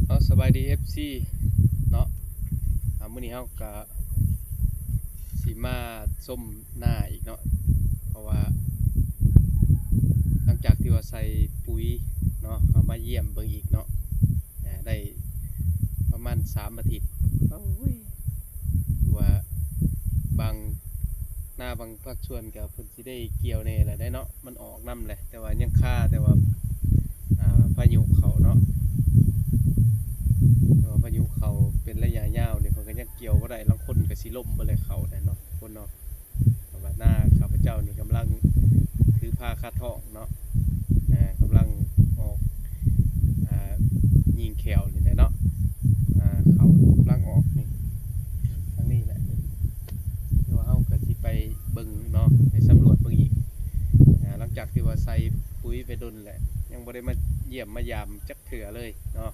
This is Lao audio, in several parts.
ເອົາ ສະບາຍດີ ເອັຟຊີ ເນາະ. ອ່າ ມື້ນີ້ເຮົາກະຊິມາຊົມນາອີກເນາະ ເພາະວ່າຫຼັງຈາກທີ່ວ່າໃສ່ປຸ໋ຍເນາະ ເຮົາມາຢ້ຽມເບິ່ງອີກເນາະ ອ່າ ໄດ້ປະມານສາມອາທິດ. ໂອ້ຍ ວ່າບາງນາບາງພາກສ່ວນກະເພິ່ນ ຊິໄດ້ກ່ຽວແດ່ລະໄດ໋ເນາະ ມັນອອກນຳແຫຼະ ແຕ່ວ່າຍັງຄາ ແຕ່ວ່າ ອ່າ ພາຍຸເຂົ້າເນາະ ແຕ່ວ່າພາຍຸເຂົ້າເປັນໄລຍະຍາວນີ້ ເພິ່ນກະຍັງກ່ຽວບໍ່ໄດ້ ລາງຄົນກະຊິລົ້ມເບິດແຫຼະ ເຂົ້າໄດ໋ເນາະ ຄົນເນາະ. ເພາະວ່ານາຂ້າພະເຈົ້ານີ້ກຳລັງຖືພາຄາທ້ອງເນາະ ອ່າ ກຳລັງອອກ ອ່າ ຍິງແຂ້ວນີ້ແຫຼະເນາະ ອ່າ ເຂົ້າກຳລັງອອກນີ້ ທາງນີ້ແຫຼະ ຄືວ່າເຮົາກະຊິໄປເບິ່ງເນາະ ໄປສຳຫຼວດເບິ່ງອີກ ອ່າ ຫຼັງຈາກທີ່ວ່າໃສ່ປຸ໋ຍໄປດົນແຫຼະ ຍັງບໍ່ໄດ້ມາຢ້ຽມມາຢາມຈັກເທື່ອເລີຍເນາະ.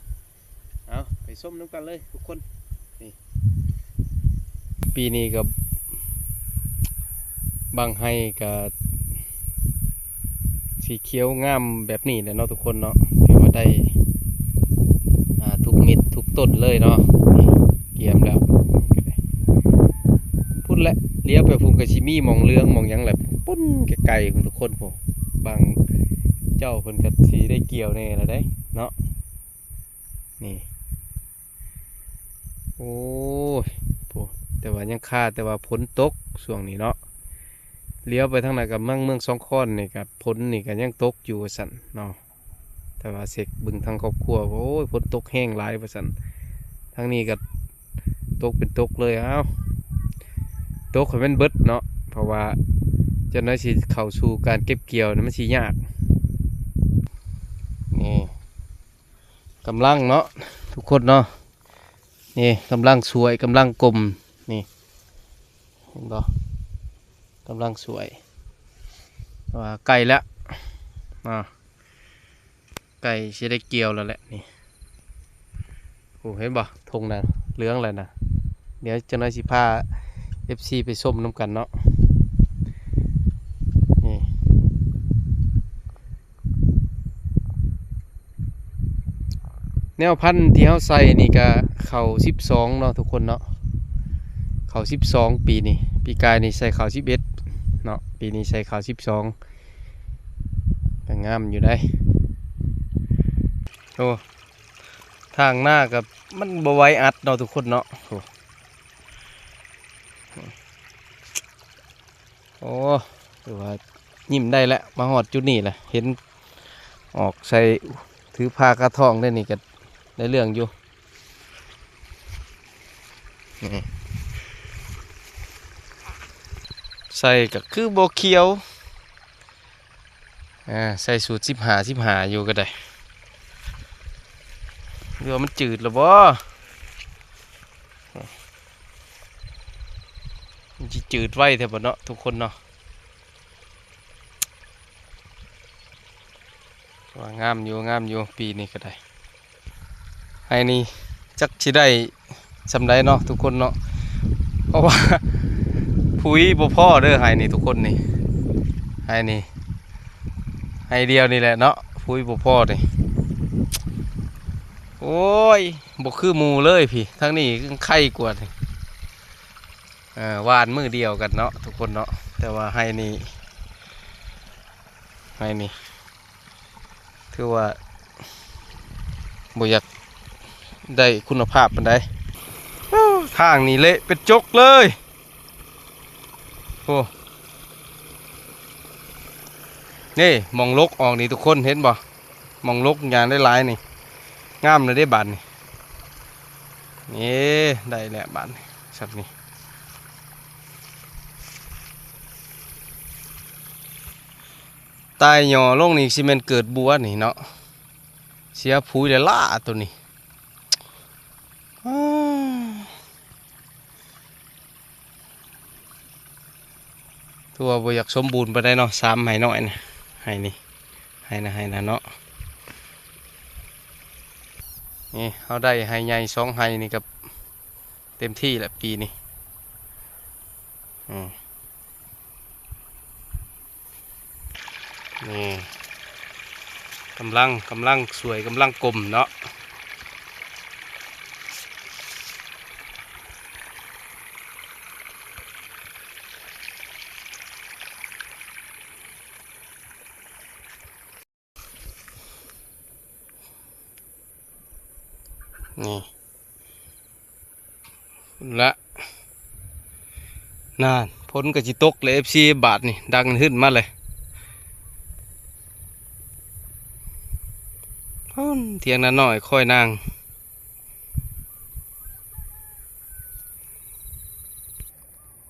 ເອົາ ໄປຊົມນຳກັນເລີຍທຸກຄົນ. ນີ້ ປີນີ້ກະບາງໄຮ່ກະສີຂຽວງາມແບບນີ້ແຫຼະເນາະທຸກຄົນເນາະ ຖືວ່າໄດ້ ອ່າ ທຸກເມັດທຸກຕົ້ນເລີຍເນາະ. ນີ້ກຽມແລ້ວ ພຸ້ນແຫຼະ ລ້ຽວໄປພຸ້ນກະຊິມີໝ່ອງເຫຼືອງໝ່ອງຫຍັງແຫຼະ ປຸ້ນໄກໆພຸ້ນທຸກຄົນ. ໂອ້ ບາງເຈົ້າເພິ່ນກະຊິໄດ້ກ່ຽວແດ່ລະໄດ໋ເນາະ. ນີ້ ໂອ້ຍ ໂອ້ ແຕ່ວ່າຍັງຄາ ແຕ່ວ່າຝົນຕົກຊ່ວງນີ້ເນາະ ລ້ຽວໄປທາງນັ້ນກະມັງເມືອງສອງຄອນນີ້ກະ ຝົນນີ້ກະຍັງຕົກຢູ່ວ່າຊັ້ນເນາະ. ແຕ່ວ່າເຊັກເບິ່ງທາງຄອບຄົວ ໂອ້ຍ ຝົນຕົກແຮງຫຼາຍວ່າຊັ້ນ ທາງນີ້ກະຕົກເປັນຕົກເລີຍ. ເອົ້າ ຕົກໃຫ້ມັນເບິດເນາະ ເພາະວ່າຈັກໜ້ອຍຊິເຂົ້າສູ່ການເກັບກ່ຽວນີ້ ມັນຊິຍາກ. ນີ້ ກຳລັງເນາະ ທຸກຄົນເນາະ ນີ້ກຳລັງສວຍ ກຳລັງກົມ ນີ້ ເຫັນບໍ່ ກຳລັງສວຍ ວ່າໃກ້ແລ້ວເນາະ ໃກ້ຊິໄດ້ກ່ຽວແລ້ວແຫຼະ. ນີ້ ໂອ້ ເຫັນບໍ່ ທົ່ງນະ ເຫຼືອງແລ້ວນະ. ດຽວຈັກໜ້ອຍຊິພາເອັຟຊີໄປຊົມນຳກັນເນາະ. ນີ້ ແນວພັນທີ່ເຮົາໃສ່ນີ້ກະເຂົ້າສິບສອງເນາະທຸກຄົນເນາະ ເຂົ້າສິບສອງປີນີ້ ປີກາຍນີ້ໃສ່ເຂົ້າສິບເອັດເນາະ ປີນີ້ໃສ່ເຂົ້າສິບສອງ ກະງາມຢູ່ໃດ໋. ໂອ້ ທາງນາກະມັນບໍ່ໄຫວອັດເນາະທຸກຄົນເນາະ. ໂອ້ ໂອ້ ຖືວ່າຍິ້ມໄດ້ແລ້ວ ມາຮອດຈຸດນີ້ແຫຼະ ເຫັນອອກໃສ່ ຖືພາຄາທ້ອງໄດ້ນີ້ກະໄດ້ເລື່ອງຢູ່. ນີ້ ໃສ່ກະຄືບໍ່ຂຽວ ອ່າ ໃສ່ສູດສິບຫ້າ ສິບຫ້າຢູ່ກະໄດ້ ຫຼືວ່າມັນຈືດລະບໍ່? ມັນຊິຈືດໄວແທ້ບໍ່ເນາະທຸກຄົນເນາະ. ວ່າງາມຢູ່ ງາມຢູ່ ປີນີ້ກະໄດ້. ໄຮ່ນີ້ຈັກຊິໄດ້ສ່ຳໃດເນາະທຸກຄົນເນາະ ເພາະວ່າປຸ໋ຍບໍ່ພໍເດີ ໄຮ່ນີ້ທຸກຄົນນີ້ ໄຮ່ນີ້ ໄຮ່ດຽວນີ້ແຫຼະເນາະ ປຸ໋ຍບໍ່ພໍນີ້. ໂອ້ຍ ບໍ່ຄືໝູ່ເລີຍພີ້ ທາງນີ້ໄຄກວ່ານີ້. ເອີ ຫວ່ານມື້ດຽວກັນເນາະທຸກຄົນເນາະ ແຕ່ວ່າໄຮ່ນີ້ ໄຮ່ນີ້ ຖືວ່າບໍ່ຢາກໄດ້ຄຸນນະພາບປານໃດ. ໂອ້ ທາງນີ້ເລະເປັນຈົກເລີຍ. ໂອ້ ນີ້ ໝ່ອງລົກອອກນີ້ທຸກຄົນເຫັນບໍ່? ໝ່ອງລົກຫຍ້າງຫຼາຍໆນີ້ ງາມແລ້ວເດ້ບາດນີ້. ນີ້ ໄດ້ແລ້ວບາດນີ້ ສັບນີ້ ຕາຍຫຍໍ້ລົງນີ້ຊິແມ່ນເກີດບົວນີ້ເນາະ ເສຍຜຸຍແລ້ວລະໂຕນີ້. ຖືວ່າບໍ່ຢາກສົມບູນປານໃດເນາະ ສາມໄຮ່ນ້ອຍນະ ໄຮ່ນີ້ ໄຮ່ນະ ໄຮ່ນະເນາະ. ນີ້ ເຮົາໄດ້ໄຮ່ໃຫຍ່ສອງໄຮ່ນີ້ກະເຕັມທີ່ແຫຼະປີນີ້. ອືມ ນີ້ ກຳລັງ ກຳລັງສວຍ ກຳລັງກົມເນາະ. ນີ້ ພຸ້ນລະ ນັ້ນ ຝົນກໍຊິຕົກແລ້ວ ເອັຟຊີ ບາດນີ້ ດັງຮຶ້ນມາເລີຍ ພຸ້ນ ຖຽງນານ້ອຍຂ້ອຍນາງ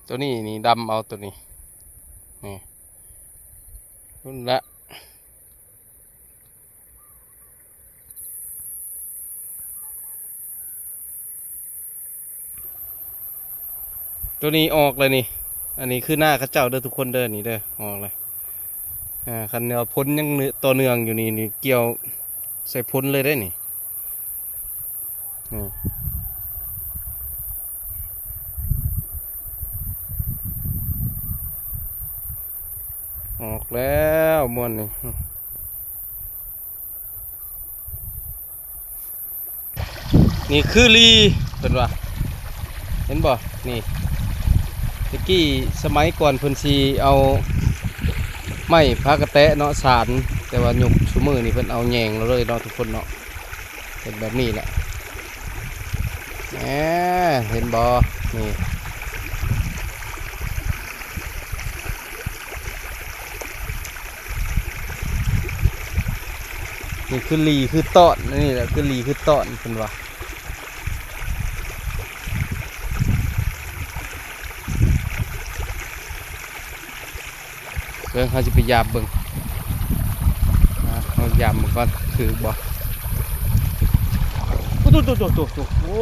ໂຕນີ້ນີ້ດຳເອົາໂຕນີ້ ນີ້ ພຸ້ນລະ. ໂຕນີ້ອອກແລ້ວນີ້ ອັນນີ້ຄືນາເຂົາເຈົ້າເດີທຸກຄົນເດີ ນີ້ເດີ ອອກແລ້ວ ອ່າ ຄັນວ່າຝົນຍັງເນ- ຕໍ່ເນື່ອງຢູ່ນີ້ ນີ້ກ່ຽວໃສ່ຜົນເລີຍເດ້ນີ້. ນີ້ ອອກແລ້ວມ່ວນນີ້ ນີ້ຄືລີ ເພິ່ນວ່າ ເຫັນບໍ່ ນີ້ ແຕ່ກີ້ສະໄໝກ່ອນເພິ່ນຊິເອົາໄມ້ພາກະແຕະເນາະ ສານ ແຕ່ວ່າຍຸກຊຸມື້ນີ້ເພິ່ນເອົາແຍງເອົາເລີຍເນາະທຸກຄົນເນາະ. ເປັນແບບນີ້ແຫຼະ ແໝ ເຫັນບໍ່ ນີ້ ນີ້ຄືລີຄືຕ້ອນ ນີ້ແຫຼະຄືລີຄືຕ້ອນເພິ່ນວ່າ. ເບິ່ງ ເຮົາຊິໄປຢາມເບິ່ງ ອ່າ ເຮົາຢາມເບິ່ງກ່ອນ ຖືກບໍ່ ໂອ້ໂຕໂຕໂຕໂຕ ໂອ້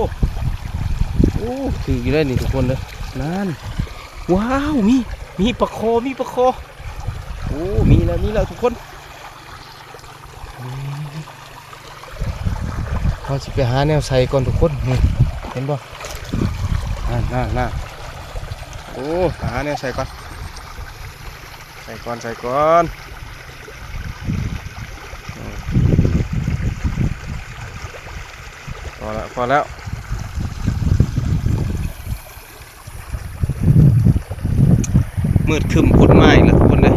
ໂອ້ ຖືກຢູ່ເດ້ນີ້ທຸກຄົນເດີ ນັ້ນ ວ້າວ ມີ ມີປາຄໍ່ ມີປາຄໍ່ ໂອ້ ມີແລ້ວ ມີແລ້ວທຸກຄົນ. ເຮົາຊິໄປຫາແນວໃສ່ກ່ອນທຸກຄົນ ນີ້ ເຫັນບໍ່ ນັ້ນໆໆ ໂອ້ ຫາແນວໃສ່ກ່ອນ ໃສ່ກ່ອນ ໃສ່ກ່ອນ ອືມ ພໍແລ້ວ ພໍແລ້ວ. ມືດຄຶ້ມໂພດມາອີກແລ້ວທຸກຄົນເດີ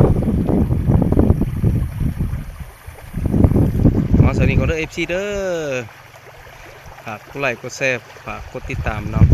ມາສຳນີ້ກ່ອນເດີ ເອັຟຊີ ເດີ ຝາກກົດໄລກົດແຊ ຝາກກົດຕິດຕາມເນາະ